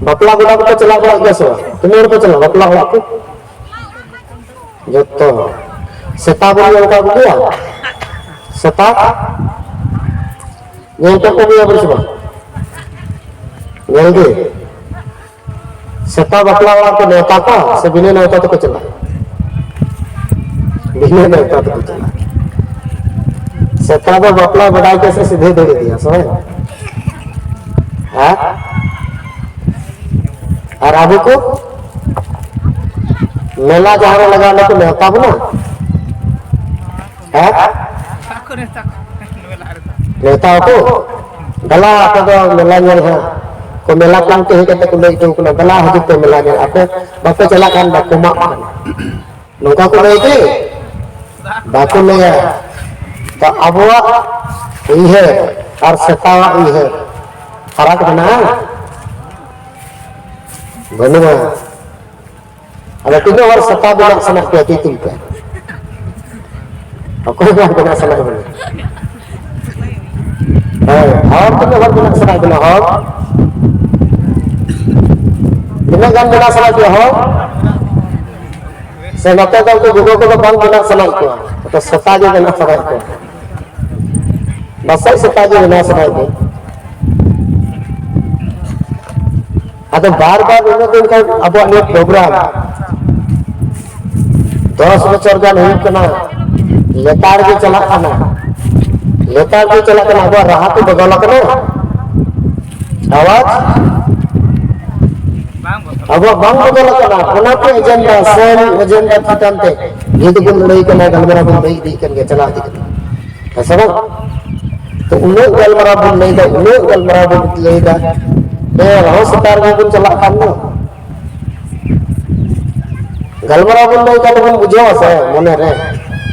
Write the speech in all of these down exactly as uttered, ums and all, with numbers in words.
ᱵᱟᱯᱞᱟ ᱜᱚᱰᱟ ᱠᱚᱯᱮ ᱪᱟᱞᱟᱣ ᱵᱟᱲᱟᱜ ᱜᱮᱭᱟ ᱥᱮ ᱵᱟᱝ? ᱛᱤᱱᱟᱹᱜ ᱦᱚᱲ ᱯᱮ ᱪᱟᱞᱟᱜᱼᱟ ᱵᱟᱯᱞᱟ ᱚᱲᱟᱜ ᱠᱚ? ᱡᱚᱛᱚ ᱦᱚᱲ᱾ ᱥᱮᱛᱟ ᱵᱚᱱ ᱧᱮᱞ ᱠᱟᱜ ᱠᱚᱜᱮᱭᱟ? ᱥᱮᱛᱟ ᱧᱮᱞ ᱠᱟᱜ ᱠᱚᱜᱮᱭᱟ ᱵᱚᱱ ᱥᱮ ᱵᱟᱝ? ᱧᱮᱞ ᱜᱮ᱾ ᱥᱮᱛᱟ ᱵᱟᱯᱞᱟ ᱚᱲᱟᱜ ᱠᱚ ᱱᱮᱣᱛᱟ ᱠᱚᱣᱟ ᱥᱮ ᱵᱤᱱᱟᱹ ᱱᱮᱣᱛᱟ ᱛᱮᱠᱚ ᱪᱟᱞᱟᱜᱼᱟ? ᱵᱤᱱᱟᱹ ᱱᱮᱣᱛᱟ ᱛᱮᱠᱚ ᱪᱟᱞᱟᱜᱼᱟ᱾ ᱥᱮᱛᱟ ᱫᱚ ᱵᱟᱯᱞᱟ ᱵᱟᱰᱟᱭ ᱠᱮᱫ ᱥᱮ ᱥᱤᱫᱷᱟᱹᱭ ᱫᱟᱹᱲ ᱤᱫᱤᱭᱟ, ᱥᱮ ᱵᱟᱝ? ᱦᱮᱸ? ᱟᱨ ᱟᱵᱚ ᱠᱚ ᱢᱮᱞᱟ ᱡᱟᱦᱟᱸ ᱨᱮ ᱞᱟᱜᱟᱣ, ᱚᱸᱰᱮ ᱠᱚ ᱱᱮᱣᱛᱟ ᱵᱚᱱᱟ? ᱦᱮᱸ? ᱱᱮᱣᱛᱟ ᱟᱠᱚ? ᱫᱮᱞᱟ ᱟᱯᱮ ᱫᱚ ᱢᱮᱞᱟ ᱧᱮᱞ ᱦᱟᱸᱜ᱾ ᱠᱚ ᱢᱮᱞᱟ ᱠᱚᱢᱤᱴᱤ ᱦᱮᱡ ᱠᱟᱛᱮ ᱠᱚ ᱞᱟᱹᱭ ᱦᱚᱪᱚ ᱠᱟᱱᱟ, ᱫᱮᱞᱟ ᱦᱤᱡᱩᱜ ᱯᱮ ᱢᱮᱞᱟ ᱧᱮᱞ, ᱟᱯᱮ ᱵᱟᱯᱮ ᱪᱟᱞᱟᱜ ᱠᱷᱟᱱ ᱵᱟᱠᱚ ᱮᱢᱟᱜ ᱠᱟᱱᱟ᱾ ᱱᱚᱝᱠᱟ ᱠᱚ ᱞᱟᱹᱭ ᱠᱤ? ᱵᱟᱠᱚ ᱞᱟᱹᱭᱟ᱾ ᱛᱚ ᱟᱵᱚᱣᱟᱜ ᱩᱭᱦᱟᱹᱨ ᱟᱨ ᱥᱮᱛᱟᱣᱟᱜ ᱩᱭᱦᱟᱹᱨ ᱯᱷᱟᱨᱟᱠ ᱢᱮᱱᱟᱜᱼᱟ? ᱵᱟᱹᱱᱩᱜᱼᱟ᱾ ᱟᱫᱚ ᱛᱤᱱᱟᱹᱜ ᱦᱚᱲ ᱥᱮᱛᱟ ᱵᱮᱱᱟᱜ ᱥᱟᱱᱟᱭᱮᱫ ᱯᱮᱭᱟ, ᱛᱤ ᱛᱩᱞ ᱯᱮ᱾ ᱚᱠᱚᱭ ᱵᱟᱝ ᱵᱮᱱᱟᱜ ᱥᱟᱱᱟᱭᱮᱫ ᱵᱚᱱᱟ? ᱦᱳᱭ, ᱦᱚᱲ ᱛᱤᱱᱟᱹᱜ ᱦᱚᱲ ᱵᱮᱱᱟᱜ ᱥᱟᱱᱟᱭᱮᱫ ᱵᱚᱱᱟ? ᱦᱚᱲ ᱛᱤᱱᱟᱹᱜ ᱜᱟᱱ ᱵᱮᱱᱟᱜ ᱥᱟᱱᱟᱭᱮᱫ ᱯᱮᱭᱟ ᱦᱚᱲ? ᱥᱮ ᱱᱚᱛᱮ ᱫᱚ ᱩᱱᱠᱩ ᱜᱚᱜᱚ ᱠᱚᱫᱚ ᱵᱟᱝ ᱵᱮᱱᱟᱜ ᱥᱟᱱᱟᱭᱮᱫ ᱠᱚᱣᱟ, ᱱᱚᱛᱮ ᱥᱮᱛᱟ ᱜᱮ ᱵᱮᱱᱟᱜ ᱥᱟᱱᱟᱭᱮᱫ ᱠᱚᱣᱟ? ᱯᱟᱥᱮᱡ ᱥᱮᱛᱟ ᱜᱮ ᱵᱮᱱᱟᱣ ᱥᱟᱱᱟᱭᱮᱫ ᱠᱚᱣᱟ᱾ ᱟᱫᱚ ᱵᱟᱨ ᱵᱟᱨ ᱩᱱᱟᱹᱜ ᱫᱤᱱ ᱠᱷᱚᱱ ᱟᱵᱚᱣᱟᱜ ᱱᱤᱭᱟᱹ ᱯᱨᱳᱜᱨᱟᱢ ᱫᱚᱥ ᱵᱚᱪᱷᱚᱨ ᱜᱟᱱ ᱦᱩᱭᱩᱜ ᱠᱟᱱᱟ, ᱞᱮᱛᱟᱲ ᱜᱮ ᱪᱟᱞᱟᱜ ᱠᱟᱱᱟ, ᱞᱮᱛᱟᱲ ᱜᱮ ᱪᱟᱞᱟᱜ ᱠᱟᱱᱟ᱾ ᱟᱵᱚᱣᱟᱜ ᱨᱟᱦᱟ ᱠᱚ ᱵᱚᱫᱚᱞ ᱟᱠᱟᱱᱟ, ᱟᱣᱟᱡ ᱟᱵᱚᱣᱟᱜ ᱵᱟᱝ ᱵᱚᱫᱚᱞ ᱟᱠᱟᱱᱟ᱾ ᱚᱱᱟ ᱠᱚ ᱮᱡᱮᱱᱰᱟ, ᱥᱮᱢ ᱮᱡᱮᱱᱰᱟ ᱴᱷᱤᱠᱟᱱ ᱛᱮ ᱱᱤᱛ ᱵᱚᱱ ᱞᱟᱹᱭ ᱠᱟᱱᱟ, ᱜᱟᱞᱢᱟᱨᱟᱣ ᱵᱚᱱ ᱞᱟᱹᱭ ᱤᱫᱤᱭᱮᱫ ᱠᱟᱱ ᱜᱮᱭᱟ, ᱪᱟᱞᱟᱣ ᱤᱫᱤᱜ ᱠᱟᱱᱟ᱾ ᱦᱮᱸ ᱥᱮ ᱵᱟᱝ? ᱛᱚ ᱩᱱᱟᱹᱜ ᱜᱟᱞᱢᱟᱨᱟᱣ ᱵᱚᱱ ᱞᱟᱹᱭᱫᱟ, ᱩᱱᱟᱹᱜ ᱜᱟᱞᱢᱟᱨᱟᱣ ᱵᱚᱱ ᱞᱟᱹᱭᱫᱟ, ᱮᱱ ᱨᱮᱦᱚᱸ ᱥᱮᱛᱟᱜ ᱨᱮᱜᱮ ᱵᱚᱱ ᱪᱟᱞᱟᱜ ᱠᱟᱱ ᱫᱚ᱾ ᱜᱟᱞᱢᱟᱨᱟᱣ ᱵᱚᱱ ᱞᱟᱹᱭ ᱠᱷᱟᱱ ᱵᱚᱱ ᱵᱩᱡᱷᱟᱹᱣᱟ ᱥᱮ ᱢᱚᱱᱮ ᱨᱮ,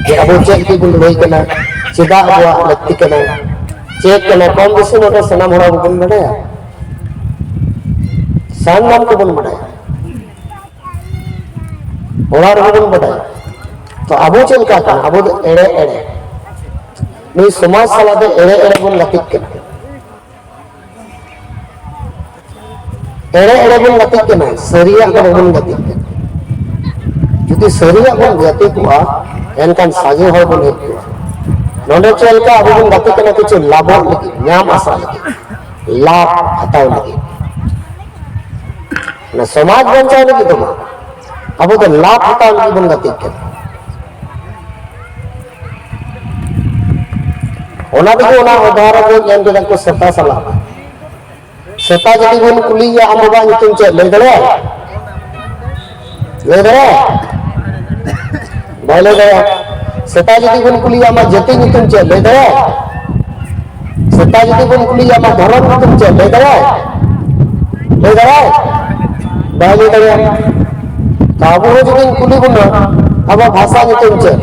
ᱡᱮ ᱟᱵᱚ ᱪᱮᱫ ᱞᱟᱹᱜᱤᱫ ᱵᱚᱱ ᱞᱟᱹᱭ ᱠᱟᱱᱟ, ᱪᱮᱫᱟᱜ ᱟᱵᱚᱣᱟᱜ ᱞᱟᱹᱠᱛᱤ ᱠᱟᱱᱟ, ᱪᱮᱫ ᱠᱟᱱᱟ, ᱠᱚᱢ ᱵᱮᱥᱤ ᱱᱚᱰᱮ ᱥᱟᱱᱟᱢ ᱦᱚᱲ ᱟᱵᱚ ᱵᱚᱱ ᱵᱟᱰᱟᱭᱟ, ᱥᱟᱱᱟᱢ ᱠᱚᱵᱚᱱ ᱵᱟᱰᱟᱭᱟ, ᱚᱲᱟᱜ ᱨᱮᱦᱚᱸ ᱵᱚᱱ ᱵᱟᱰᱟᱭᱟ᱾ ᱛᱚ ᱟᱵᱚ ᱪᱮᱫ ᱞᱮᱠᱟ ᱠᱟᱱᱟ? ᱟᱵᱚ ᱫᱚ ᱮᱲᱮ ᱮᱲᱮ, ᱱᱩᱭ ᱥᱚᱢᱟᱡᱽ ᱥᱟᱞᱟᱜ ᱫᱚ ᱮᱲᱮ ᱮᱲᱮ ᱵᱚᱱ ᱜᱟᱛᱮᱜ ᱠᱟᱱᱟ᱾ ᱮᱲᱮ ᱮᱲᱮ ᱵᱚᱱ ᱜᱟᱛᱮᱜ ᱠᱟᱱᱟ, ᱥᱟᱹᱨᱤᱭᱟᱜ ᱫᱚ ᱵᱟᱵᱚᱱ ᱜᱟᱛᱮᱜ ᱠᱟᱱᱟ᱾ ᱡᱩᱫᱤ ᱥᱟᱹᱨᱤᱭᱟᱜ ᱵᱚᱱ ᱜᱟᱛᱮ ᱠᱚᱜᱼᱟ, ᱮᱱᱠᱷᱟᱱ ᱥᱟᱸᱜᱮ ᱦᱚᱲ ᱵᱚᱱ ᱦᱮᱡ ᱠᱚᱜᱼᱟ᱾ ᱱᱚᱰᱮ ᱪᱮᱫ ᱞᱮᱠᱟ ᱟᱵᱚ ᱵᱚᱱ ᱜᱟᱛᱮᱜ ᱠᱟᱱᱟ, ᱠᱤᱪᱷᱩ ᱞᱟᱵᱷᱚᱜ ᱞᱟᱹᱜᱤᱫ, ᱧᱟᱢ ᱟᱥᱟ ᱞᱟᱹᱜᱤᱫ, ᱞᱟᱵᱷ ᱦᱟᱛᱟᱣ ᱞᱟᱹᱜᱤᱫ, ᱚᱱᱟ ᱥᱚᱢᱟᱡᱽ ᱵᱟᱧᱪᱟᱣ ᱞᱟᱹᱜᱤᱫ ᱫᱚ ᱵᱟᱝ, ᱟᱵᱚ ᱫᱚ ᱞᱟᱵᱷ ᱦᱟᱛᱟᱣ ᱞᱟᱹᱜᱤᱫ ᱵᱚᱱ ᱜᱟᱛᱮᱜ ᱠᱟᱱᱟ᱾ ᱚᱱᱟ ᱛᱮᱜᱮ ᱚᱱᱟ ᱩᱫᱟᱦᱚᱨᱚᱱ ᱫᱚᱧ ᱮᱢ ᱠᱮᱫᱟ ᱠᱚ ᱥᱮᱛᱟ ᱥᱟᱞᱟᱜ᱾ ᱥᱮᱛᱟ ᱡᱩᱫᱤ ᱵᱚᱱ ᱠᱩᱞᱤᱭᱮᱭᱟ, "ᱟᱢ ᱵᱟᱵᱟᱣᱟᱜ ᱧᱩᱛᱩᱢ ᱪᱮᱫ?" ᱞᱟᱹᱭ ᱫᱟᱲᱮᱭᱟᱜᱼᱟ? ᱞᱟᱹᱭ ᱫᱟᱲᱮᱭᱟᱜᱼᱟ? ᱵᱟᱭ ᱞᱟᱹᱭ ᱫᱟᱲᱮᱭᱟᱜᱼᱟ᱾ ᱥᱮᱛᱟ ᱡᱩᱫᱤ ᱵᱚᱱ ᱠᱩᱞᱤᱭᱮᱭᱟ, "ᱟᱢᱟᱜ ᱡᱟᱹᱛᱤ ᱧᱩᱛᱩᱢ ᱪᱮᱫ?" ᱞᱟᱹᱭ ᱫᱟᱲᱮᱭᱟᱜᱼᱟ? ᱥᱮᱛᱟ ᱡᱩᱫᱤ ᱵᱚᱱ ᱠᱩᱞᱤᱭᱮᱭᱟ, "ᱟᱢᱟᱜ ᱫᱷᱚᱨᱚᱢ ᱧᱩᱛᱩᱢ ᱪᱮᱫ?" ᱞᱟᱹᱭ ᱫᱟᱲᱮᱭᱟᱜᱼᱟ? ᱞᱟᱹᱭ ᱫᱟᱲᱮᱭᱟᱜᱼᱟ? ᱵᱟᱭ ᱞᱟᱹᱭ ᱫᱟᱲᱮᱭᱟᱜᱼᱟ᱾ ᱛᱚ ᱟᱵᱚ ᱦᱚᱸ ᱡᱩᱫᱤ ᱠᱩᱞᱤ ᱵᱚᱱᱟ, "ᱟᱵᱚᱣᱟᱜ ᱵᱷᱟᱥᱟ ᱧᱩᱛᱩᱢ ᱪᱮᱫ?"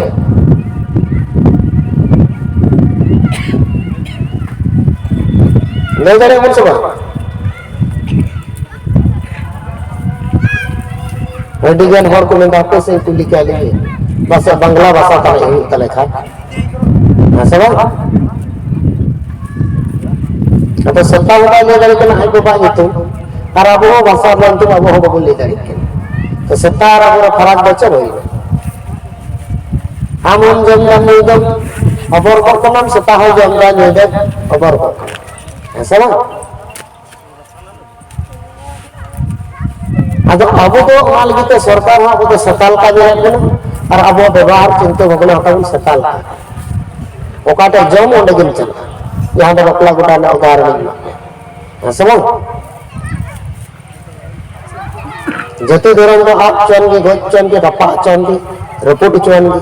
ᱞᱟᱹᱭ ᱫᱟᱲᱮᱭᱟᱜ ᱵᱚᱱ ᱥᱮ ᱵᱟᱝ? ᱟᱹᱰᱤ ᱜᱟᱱ ᱦᱚᱲ ᱠᱚ ᱢᱮᱱᱫᱟ, "ᱦᱟᱯᱮ ᱥᱮ ᱠᱩᱞᱤ ᱠᱟᱭ ᱞᱮᱜᱮ, ᱯᱟᱥᱮᱡ ᱵᱟᱝᱞᱟ ᱵᱷᱟᱥᱟ ᱛᱟᱞᱮ ᱦᱩᱭᱩᱜ ᱛᱟᱞᱮ ᱠᱷᱟᱱ", ᱦᱮᱸ ᱥᱮ ᱵᱟᱝ? ᱟᱫᱚ ᱥᱮᱛᱟ ᱦᱚᱸ ᱵᱟᱭ ᱞᱟᱹᱭ ᱫᱟᱲᱮᱭᱟᱜ ᱠᱟᱱᱟ ᱟᱡ ᱵᱟᱵᱟᱣᱟᱜ ᱧᱩᱛᱩᱢ, ᱟᱨ ᱟᱵᱚ ᱦᱚᱸ ᱵᱷᱟᱥᱟ ᱨᱮᱱᱟᱜ ᱧᱩᱛᱩᱢ ᱟᱵᱚ ᱦᱚᱸ ᱵᱟᱵᱚᱱ ᱞᱟᱹᱭ ᱫᱟᱲᱮᱭᱟᱜ ᱠᱟᱱᱟ᱾ ᱛᱚ ᱥᱮᱛᱟ ᱟᱨ ᱟᱵᱚ ᱨᱮ ᱯᱷᱟᱨᱟᱠ ᱫᱚ ᱪᱮᱫ ᱦᱩᱭᱱᱟ? ᱟᱢ ᱦᱚᱸᱢ ᱡᱚᱢ ᱫᱟᱢ ᱧᱩᱭ ᱫᱟᱢ, ᱚᱵᱚᱨ ᱠᱚᱜ ᱠᱟᱱᱟᱢ, ᱥᱮᱛᱟ ᱦᱚᱸᱭ ᱡᱚᱢ ᱫᱟ ᱧᱩᱭ ᱫᱟᱭ, ᱚᱵᱚᱨ ᱠᱚᱜ ᱠᱟᱱᱟ᱾ ᱦᱮᱸ ᱥᱮ ᱵᱟᱝ? ᱟᱫᱚ ᱟᱵᱚ ᱫᱚ ᱚᱱᱟ ᱞᱟᱹᱜᱤᱫ ᱛᱮ ᱥᱚᱨᱠᱟᱨ ᱦᱚᱸ ᱟᱵᱚ ᱫᱚ ᱥᱮᱛᱟ ᱞᱮᱠᱟ ᱧᱮᱞᱮᱫ ᱵᱚᱱᱟ, ᱟᱨ ᱟᱵᱚᱣᱟᱜ ᱵᱮᱵᱚᱦᱟᱨ ᱪᱤᱱᱛᱟᱹ ᱵᱷᱟᱵᱽᱱᱟ ᱦᱚᱸ ᱛᱟᱵᱚᱱ ᱥᱮᱛᱟ ᱞᱮᱠᱟ᱾ ᱚᱠᱟᱴᱟᱜ ᱡᱚᱢ ᱚᱸᱰᱮ ᱜᱮᱢ ᱪᱟᱞᱟᱜᱼᱟ, ᱡᱟᱦᱟᱸ ᱫᱚ ᱵᱟᱯᱞᱟ ᱜᱚᱰᱟ ᱨᱮᱱᱟᱜ ᱩᱫᱟᱦᱚᱨᱚᱱ ᱤᱧ ᱮᱢᱟᱜ ᱢᱮᱭᱟ᱾ ᱦᱮᱸ ᱥᱮ ᱵᱟᱝ? ᱡᱟᱹᱛᱤ ᱫᱷᱚᱨᱚᱢ ᱫᱚ ᱟᱫ ᱦᱚᱪᱚᱱ ᱜᱮ, ᱜᱚᱡ ᱦᱚᱪᱚᱱ ᱜᱮ, ᱨᱟᱯᱟᱜ ᱦᱚᱪᱚᱱ ᱜᱮ, ᱨᱟᱹᱯᱩᱫ ᱦᱚᱪᱚᱣᱟᱱ ᱜᱮ᱾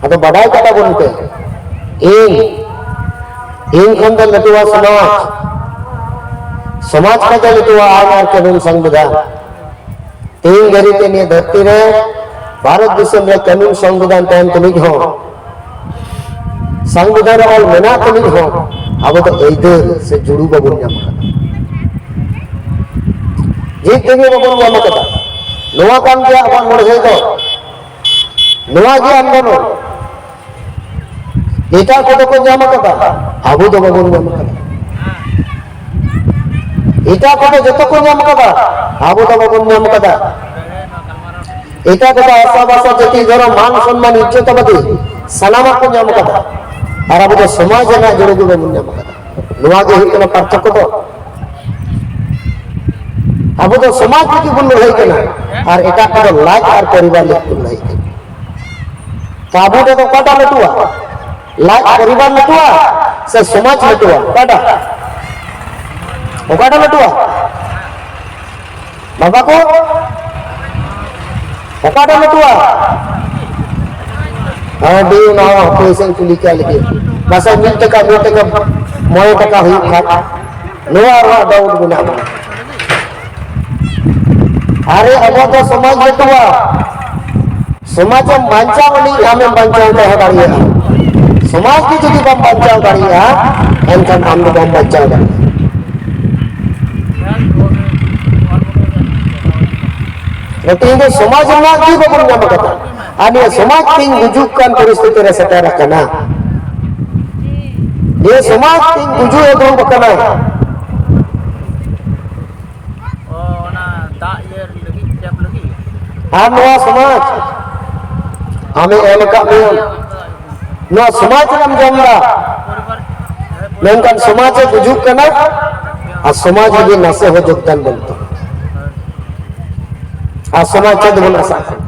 ᱟᱫᱚ ᱵᱟᱰᱟᱭ ᱠᱟᱜ ᱛᱟᱵᱚᱱ ᱯᱮ, ᱤᱧ, ᱤᱧ ᱠᱷᱚᱱ ᱫᱚ ᱞᱟᱹᱴᱩᱣᱟ ᱥᱚᱢᱟᱡᱽ, ᱥᱚᱢᱟᱡᱽ ᱠᱷᱚᱱ ᱫᱚ ᱞᱟᱹᱴᱩᱣᱟ ᱟᱭᱤᱱ ᱟᱨ ᱠᱟᱹᱱᱩᱱ ᱥᱚᱝᱵᱤᱫᱷᱟᱱ᱾ ᱛᱮᱦᱮᱧ ᱫᱷᱟᱹᱨᱤᱡ ᱛᱮ ᱱᱤᱭᱟᱹ ᱫᱷᱟᱹᱨᱛᱤ ᱨᱮ ᱵᱷᱟᱨᱚᱛ ᱫᱤᱥᱚᱢ ᱨᱮ ᱠᱟᱹᱱᱩᱱ ᱥᱚᱝᱵᱤᱫᱷᱟᱱ ᱛᱟᱦᱮᱱ ᱛᱩᱞᱩᱡ ᱦᱚᱸ, ᱥᱚᱝᱵᱤᱫᱷᱟᱱ ᱨᱮ ᱚᱞ ᱢᱮᱱᱟᱜ ᱛᱩᱞᱩᱡ ᱦᱚᱸ ᱟᱵᱚ ᱫᱚ ᱟᱹᱭᱫᱟᱹᱨ ᱥᱮ ᱡᱩᱲᱩ ᱵᱟᱵᱚᱱ ᱧᱟᱢ ᱟᱠᱟᱫᱟ᱾ ᱡᱤᱛ ᱛᱮᱜᱮ ᱵᱟᱵᱚᱱ ᱧᱟᱢ ᱟᱠᱟᱫᱟ᱾ ᱱᱚᱣᱟ ᱠᱟᱱ ᱜᱮᱭᱟ ᱟᱵᱚᱣᱟᱜ ᱞᱟᱹᱲᱦᱟᱹᱭ ᱫᱚ᱾ ᱱᱚᱣᱟ ᱜᱮ ᱟᱱᱫᱳᱞᱚᱱ᱾ ᱮᱴᱟᱜ ᱠᱚᱫᱚ ᱠᱚ ᱧᱟᱢ ᱟᱠᱟᱫᱟ, ᱟᱵᱚ ᱫᱚ ᱵᱟᱵᱚᱱ ᱧᱟᱢ ᱟᱠᱟᱫᱟ᱾ ᱮᱴᱟᱜ ᱠᱚᱫᱚ ᱡᱚᱛᱚ ᱠᱚ ᱧᱟᱢ ᱠᱟᱫᱟ, ᱟᱵᱚ ᱫᱚ ᱵᱟᱵᱚᱱ ᱧᱟᱢ ᱠᱟᱫᱟ᱾ ᱮᱴᱟᱜ ᱠᱚᱫᱚ ᱟᱥᱟ ᱵᱷᱟᱥᱟ, ᱡᱟᱹᱛᱤ, ᱫᱷᱚᱨᱚᱢ, ᱢᱟᱱ ᱥᱚᱱᱢᱟᱱ, ᱤᱡᱽᱡᱚᱛ ᱟᱵᱟᱫᱤ ᱥᱟᱱᱟᱢᱟᱜ ᱠᱚ ᱧᱟᱢ ᱠᱟᱫᱟ, ᱟᱨ ᱟᱵᱚ ᱫᱚ ᱥᱚᱢᱟᱡᱽ ᱨᱮᱱᱟᱜ ᱡᱩᱲᱩ ᱜᱮ ᱵᱟᱵᱚᱱ ᱧᱟᱢ ᱠᱟᱫᱟ᱾ ᱱᱚᱣᱟ ᱜᱮ ᱦᱩᱭᱩᱜ ᱠᱟᱱᱟ ᱯᱟᱨᱛᱷᱚᱠᱠᱚ ᱫᱚ᱾ ᱟᱵᱚ ᱫᱚ ᱥᱚᱢᱟᱡᱽ ᱞᱟᱹᱜᱤᱫ ᱵᱚᱱ ᱞᱟᱹᱲᱦᱟᱹᱭ ᱠᱟᱱᱟ, ᱟᱨ ᱮᱴᱟᱜ ᱠᱚᱫᱚ ᱞᱟᱡ ᱟᱨ ᱯᱚᱨᱤᱵᱟᱨ ᱞᱟᱹᱜᱤᱫ ᱵᱚᱱ ᱞᱟᱹᱲᱦᱟᱹᱭ ᱠᱟᱱᱟ᱾ ᱛᱚ ᱟᱵᱚ ᱫᱚ ᱚᱠᱟᱴᱟᱜ ᱞᱟᱹᱴᱩᱣᱟ? ᱞᱟᱡ ᱯᱚᱨᱤᱵᱟᱨ ᱞᱟᱹᱴᱩᱣᱟ ᱥᱮ ᱥᱚᱢᱟᱡᱽ ᱞᱟᱹᱴᱩᱣᱟ? ᱚᱠᱟᱴᱟᱜ? ᱚᱠᱟᱴᱟᱜ ᱞᱟᱹᱴᱩᱣᱟ? ᱵᱟᱵᱟ ᱠᱚ, ᱚᱠᱟᱴᱟᱜ ᱞᱟᱹᱴᱩᱣᱟ? ᱟᱹᱰᱤ ᱱᱟᱣᱟ ᱦᱟᱹᱯᱟᱹᱭ ᱥᱮᱫ ᱠᱩᱞᱤ ᱠᱟᱜ ᱞᱟᱹᱜᱤᱫ᱾ ᱯᱟᱥᱮᱡ ᱢᱤᱫ ᱴᱟᱠᱟ, ᱢᱤᱫ ᱴᱟᱠᱟ, ᱢᱚᱬᱮ ᱴᱟᱠᱟ ᱦᱩᱭᱩᱜ ᱠᱷᱟᱱ, ᱱᱚᱣᱟ ᱨᱮᱱᱟᱜ doubt ᱢᱮᱱᱟᱜ ᱵᱚᱱᱟ᱾ ᱟᱨᱮ, ᱟᱵᱚ ᱫᱚ ᱥᱚᱢᱟᱡᱽ ᱞᱟᱹᱴᱩᱣᱟ, ᱥᱚᱢᱟᱡᱽ ᱮᱢ ᱵᱟᱧᱪᱟᱣ ᱟᱹᱱᱤᱡ ᱟᱢᱮᱢ ᱵᱟᱧᱪᱟᱣ ᱛᱟᱦᱮᱸ ᱫᱟᱲᱮᱭᱟᱜᱼᱟ᱾ ᱥᱚᱢᱟᱡᱽ ᱜᱮ ᱡᱩᱫᱤ ᱵᱟᱢ ᱵᱟᱧᱪᱟᱣ ᱫᱟᱲᱮᱭᱟᱜᱼᱟ, ᱮᱱᱠᱷᱟᱱ ᱟᱢ ᱫᱚ ᱵᱟᱢ ᱵᱟᱧᱪᱟᱣ ᱫᱟᱲᱮᱭᱟᱜᱼᱟ᱾ ᱛᱮᱦᱮᱧ ᱫᱚ ᱥᱚᱢᱟᱡᱽ ᱨᱮᱱᱟᱜ ᱜᱮ ᱵᱟᱵᱚᱱ ᱧᱟᱢ ᱟᱠᱟᱫᱟ᱾ ᱟᱨ ᱱᱤᱭᱟᱹ ᱥᱚᱢᱟᱡᱽ ᱛᱮᱦᱮᱧ ᱜᱩᱡᱩᱜ ᱠᱟᱱ ᱯᱚᱨᱤᱥᱛᱷᱤᱛᱤ ᱨᱮ ᱥᱮᱴᱮᱨ ᱟᱠᱟᱱᱟ᱾ ᱱᱤᱭᱟᱹ ᱥᱚᱢᱟᱡᱽ ᱛᱮᱦᱮᱧ ᱜᱩᱡᱩᱜ ᱮ ᱫᱩᱲᱩᱵ ᱟᱠᱟᱱᱟ᱾ ᱚ, ᱚᱱᱟ ᱫᱟᱜ ᱤᱭᱟᱹ ᱞᱟᱹᱜᱤᱫ, ᱴᱮᱯ ᱞᱟᱹᱜᱤᱫ? ᱟᱨ ᱱᱚᱣᱟ ᱥᱚᱢᱟᱡᱽ ᱟᱢᱮ ᱮᱢ ᱟᱠᱟᱫ ᱢᱮᱭᱟ, ᱱᱚᱣᱟ ᱥᱚᱢᱟᱡᱽ ᱨᱮᱢ ᱡᱚᱢ ᱮᱫᱟ, ᱢᱮᱱᱠᱷᱟᱱ ᱥᱚᱢᱟᱡᱽ ᱮ ᱜᱩᱡᱩᱜ ᱠᱟᱱᱟ ᱟᱨ ᱥᱚᱢᱟᱡᱽ ᱞᱟᱹᱜᱤᱫ ᱱᱟᱥᱮ ᱦᱚᱸ ᱡᱳᱜᱽᱫᱟᱱ ᱵᱟᱹᱱᱩᱜ ᱛᱟᱢᱟ᱾ ᱟᱨ ᱥᱚᱢᱟᱡᱽ ᱪᱮᱫ ᱵᱚᱱ ᱟᱥᱟᱜ ᱠᱟᱱᱟ?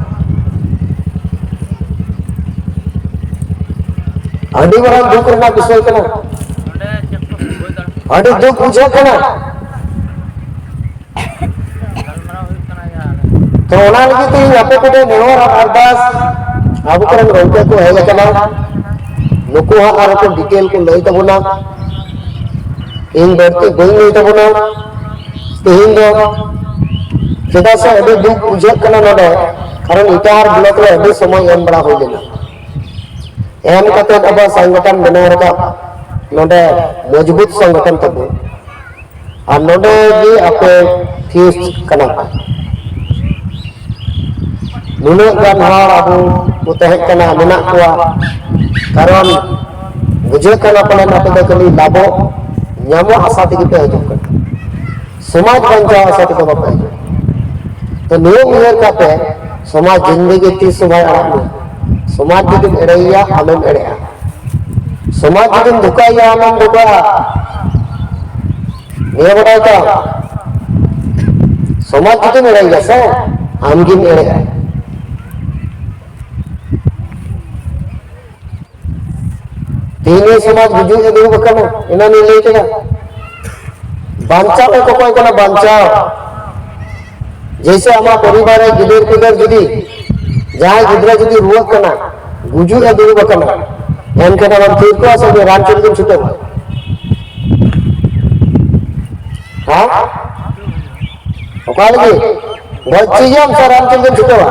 ᱟᱹᱰᱤ ᱢᱟᱨᱟᱝ ᱫᱩᱠ ᱨᱮᱱᱟᱜ ᱵᱤᱥᱚᱭ ᱠᱟᱱᱟ᱾ ᱟᱹᱰᱤ ᱫᱩᱠ ᱵᱩᱡᱷᱟᱹᱜ ᱠᱟᱱᱟ᱾ ᱛᱚ ᱚᱱᱟ ᱞᱟᱹᱜᱤᱫ ᱛᱮ ᱤᱧ ᱟᱯᱮ ᱠᱚᱴᱷᱮᱱ ᱱᱮᱦᱚᱨ ᱟᱨ ᱟᱨᱫᱟᱥ, ᱟᱵᱚ ᱠᱚᱨᱮᱱ ᱜᱚᱢᱠᱮ ᱠᱚ ᱦᱮᱡ ᱟᱠᱟᱱᱟ, ᱱᱩᱠᱩ ᱦᱟᱸᱜ ᱟᱨᱚ ᱠᱚ detail ᱠᱚ ᱞᱟᱹᱭ ᱛᱟᱵᱚᱱᱟ᱾ ᱤᱧ ᱵᱟᱹᱲᱛᱤ ᱵᱟᱹᱧ ᱞᱟᱹᱭ ᱛᱟᱵᱚᱱᱟ᱾ ᱛᱮᱦᱮᱧ ᱫᱚ ᱪᱮᱫᱟᱜ ᱥᱮ ᱟᱹᱰᱤ ᱫᱩᱠ ᱵᱩᱡᱷᱟᱹᱜ ᱠᱟᱱᱟ ᱱᱚᱰᱮ, ᱠᱟᱨᱚᱱ ᱤᱴᱟᱦᱟᱨ block ᱨᱮ ᱟᱹᱰᱤ ᱥᱚᱢᱚᱭ ᱮᱢ ᱵᱟᱲᱟ ᱦᱩᱭ ᱞᱮᱱᱟ᱾ ᱮᱢ ᱠᱟᱛᱮ ᱟᱵᱚ ᱥᱚᱝᱜᱚᱴᱷᱚᱱ ᱵᱮᱱᱟᱣ ᱨᱟᱠᱟᱵ ᱱᱚᱰᱮ ᱢᱚᱡᱽᱵᱩᱛ ᱥᱚᱝᱜᱚᱴᱷᱚᱱ ᱛᱟᱵᱚ᱾ ᱟᱨ ᱱᱚᱰᱮ ᱜᱮ ᱟᱯᱮ fuse ᱠᱟᱱᱟ ᱯᱮ᱾ ᱱᱩᱱᱟᱹᱜ ᱜᱟᱱ ᱦᱚᱲ ᱟᱵᱚ ᱠᱚ ᱛᱟᱦᱮᱸ ᱠᱟᱱᱟ, ᱢᱮᱱᱟᱜ ᱠᱚᱣᱟ, ᱠᱟᱨᱚᱱ ᱵᱩᱡᱷᱟᱹᱜ ᱠᱟᱱᱟ ᱯᱟᱞᱮᱱ ᱟᱯᱮ ᱫᱚ ᱠᱷᱟᱹᱞᱤ ᱞᱟᱵᱷᱚᱜ ᱧᱟᱢᱚᱜ ᱟᱥᱟ ᱛᱮᱜᱮ ᱯᱮ ᱦᱤᱡᱩᱜ ᱠᱟᱱᱟ᱾ ᱥᱚᱢᱟᱡᱽ ᱵᱟᱧᱪᱟᱣ ᱟᱥᱟ ᱛᱮᱫᱚ ᱵᱟᱯᱮ ᱦᱤᱡᱩᱜᱼᱟ᱾ ᱛᱚ, ᱱᱤᱭᱟᱹ ᱩᱭᱦᱟᱹᱨ ᱠᱟᱛᱮ, ᱥᱚᱢᱟᱡᱽ ᱡᱤᱱᱫᱮᱜᱤ ᱛᱤᱥ ᱦᱚᱸ ᱵᱟᱭ ᱟᱲᱟᱜ ᱢᱮᱭᱟ᱾ ᱥᱚᱢᱟᱡᱽ ᱡᱩᱫᱤᱢ ᱮᱲᱮᱭᱮᱭᱟ, ᱟᱢᱮᱢ ᱮᱲᱮᱜᱼᱟ᱾ ᱥᱚᱢᱟᱡᱽ ᱡᱩᱫᱤᱢ ᱫᱷᱳᱠᱟᱭᱮᱭᱟ, ᱟᱢᱮᱢ ᱫᱷᱳᱠᱟᱜᱼᱟ᱾ ᱱᱤᱭᱟᱹ ᱵᱟᱰᱟᱭ ᱠᱟᱜ, ᱥᱚᱢᱟᱡᱽ ᱡᱩᱫᱤᱢ ᱮᱲᱮᱭᱮᱭᱟ ᱥᱮ, ᱟᱢᱜᱮᱢ ᱮᱲᱮᱜᱼᱟ᱾ ᱛᱮᱦᱮᱧ ᱥᱚᱢᱟᱡᱽ ᱜᱩᱡᱩᱜ ᱮ ᱫᱩᱲᱩᱵ ᱟᱠᱟᱱᱟ, ᱮᱱᱟᱱᱤᱧ ᱞᱟᱹᱭ ᱠᱮᱫᱟ᱾ ᱵᱟᱧᱪᱟᱣ ᱮ ᱠᱚᱠᱚᱭ ᱠᱟᱱᱟ, ᱵᱟᱧᱪᱟᱣ᱾ ᱡᱮᱭᱥᱮ ᱟᱢᱟᱜ ᱯᱚᱨᱤᱵᱟᱨ ᱨᱮ ᱜᱤᱫᱟᱹᱨ ᱯᱤᱫᱟᱹᱨ ᱡᱩᱫᱤ, ᱡᱟᱦᱟᱸᱭ ᱜᱤᱫᱽᱨᱟᱹ ᱡᱩᱫᱤ ᱨᱩᱣᱟᱹᱜ ᱠᱟᱱᱟ, ᱜᱩᱡᱩᱜ ᱮ ᱫᱩᱲᱩᱵ ᱟᱠᱟᱱᱟ, ᱮᱱᱠᱷᱟᱱ ᱟᱢᱮᱢ ᱛᱷᱤᱨ ᱠᱚᱜᱼᱟ ᱥᱮ ᱩᱱᱤ ᱨᱟᱱ ᱪᱮᱫ ᱵᱤᱱ ᱪᱷᱩᱴᱟᱹᱣᱟ? ᱦᱮᱸ? ᱚᱠᱟ ᱞᱟᱹᱜᱤᱫ? ᱜᱚᱡ ᱦᱚᱪᱚᱭᱮᱭᱟᱢ ᱥᱮ ᱨᱟᱱ ᱪᱮᱫ ᱵᱤᱱ ᱪᱷᱩᱴᱟᱹᱣᱟ?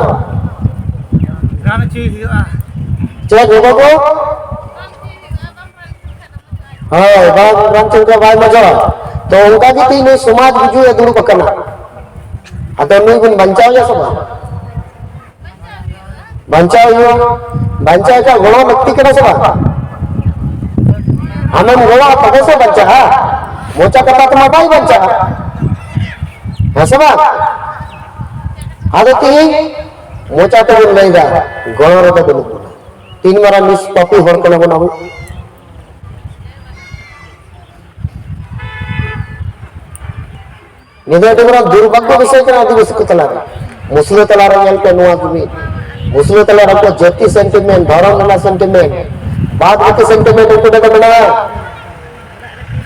ᱨᱟᱱ ᱦᱚᱪᱚᱭ ᱦᱩᱭᱩᱜᱼᱟ᱾ ᱪᱮᱫ ᱜᱚᱜᱚ ᱠᱚ? ᱦᱳᱭ, ᱵᱟᱝ ᱨᱟᱱ ᱪᱮᱫ ᱞᱮᱠᱟ ᱵᱟᱭ ᱢᱚᱡᱚᱜᱼᱟ᱾ ᱛᱚ ᱚᱱᱠᱟ ᱜᱮ ᱛᱮᱦᱮᱧ ᱱᱩᱭ ᱥᱚᱢᱟᱡᱽ ᱜᱩᱡᱩᱜ ᱮ ᱫᱩᱲᱩᱵ ᱟᱠᱟᱱᱟ᱾ ᱟᱫᱚ ᱱᱩᱭ ᱵᱚᱱ ᱵᱟᱧᱪᱟᱣ ᱮᱭᱟ ᱥᱮ ᱵᱟᱝ? ᱵᱟᱧᱪᱟᱣ ᱦᱩᱭᱩᱜᱼᱟ᱾ ᱵᱟᱧᱪᱟᱣ ᱮᱠᱟᱞ ᱜᱚᱲᱚ ᱞᱟᱹᱠᱛᱤ ᱠᱟᱱᱟ ᱥᱮ ᱵᱟᱝ? ᱟᱢᱮᱢ ᱜᱚᱲᱚᱜᱼᱟ ᱛᱚᱵᱮ ᱥᱮ ᱵᱟᱧᱪᱟᱜᱼᱟ᱾ ᱢᱚᱪᱟ ᱠᱟᱛᱷᱟ ᱛᱮᱢᱟ ᱵᱟᱭ ᱵᱟᱧᱪᱟᱜᱼᱟ᱾ ᱦᱮᱸ ᱥᱮ ᱵᱟᱝ? ᱟᱫᱚ ᱛᱮᱦᱮᱧ ᱢᱚᱪᱟ ᱛᱮᱵᱚᱱ ᱞᱟᱹᱭᱫᱟ, ᱜᱚᱲᱚ ᱨᱮᱫᱚ ᱵᱟᱹᱱᱩᱜ ᱵᱚᱱᱟ᱾ ᱛᱤᱱ ᱢᱟᱨᱟᱝ ᱱᱤᱥᱯᱟᱯᱤ ᱦᱚᱲ ᱠᱟᱱᱟ ᱵᱚᱱ ᱟᱵᱚ᱾ ᱱᱤᱭᱟᱹ ᱫᱚ ᱟᱹᱰᱤ ᱢᱟᱨᱟᱝ ᱫᱩᱨᱵᱷᱟᱜᱽᱜᱚ ᱵᱤᱥᱚᱭ ᱠᱟᱱᱟ ᱟᱹᱫᱤᱵᱟᱹᱥᱤ ᱠᱚ ᱛᱟᱞᱟᱨᱮ᱾ ᱢᱩᱥᱞᱟᱹ ᱛᱟᱞᱟᱨᱮ ᱧᱮᱞ ᱯᱮ ᱱᱚᱣᱟ ᱡᱩᱢᱤᱫ᱾ ᱢᱩᱥᱞᱟᱹ ᱛᱟᱞᱟᱨᱮ ᱩᱱᱠᱩᱣᱟᱜ ᱡᱟᱹᱛᱤ sentiment, ᱫᱷᱚᱨᱚᱢ ᱨᱮᱱᱟᱜ sentiment, ᱵᱟᱫ ᱵᱟᱹᱠᱤ sentiment ᱩᱱᱠᱩ ᱴᱷᱮᱱ ᱫᱚ ᱢᱮᱱᱟᱜᱼᱟ᱾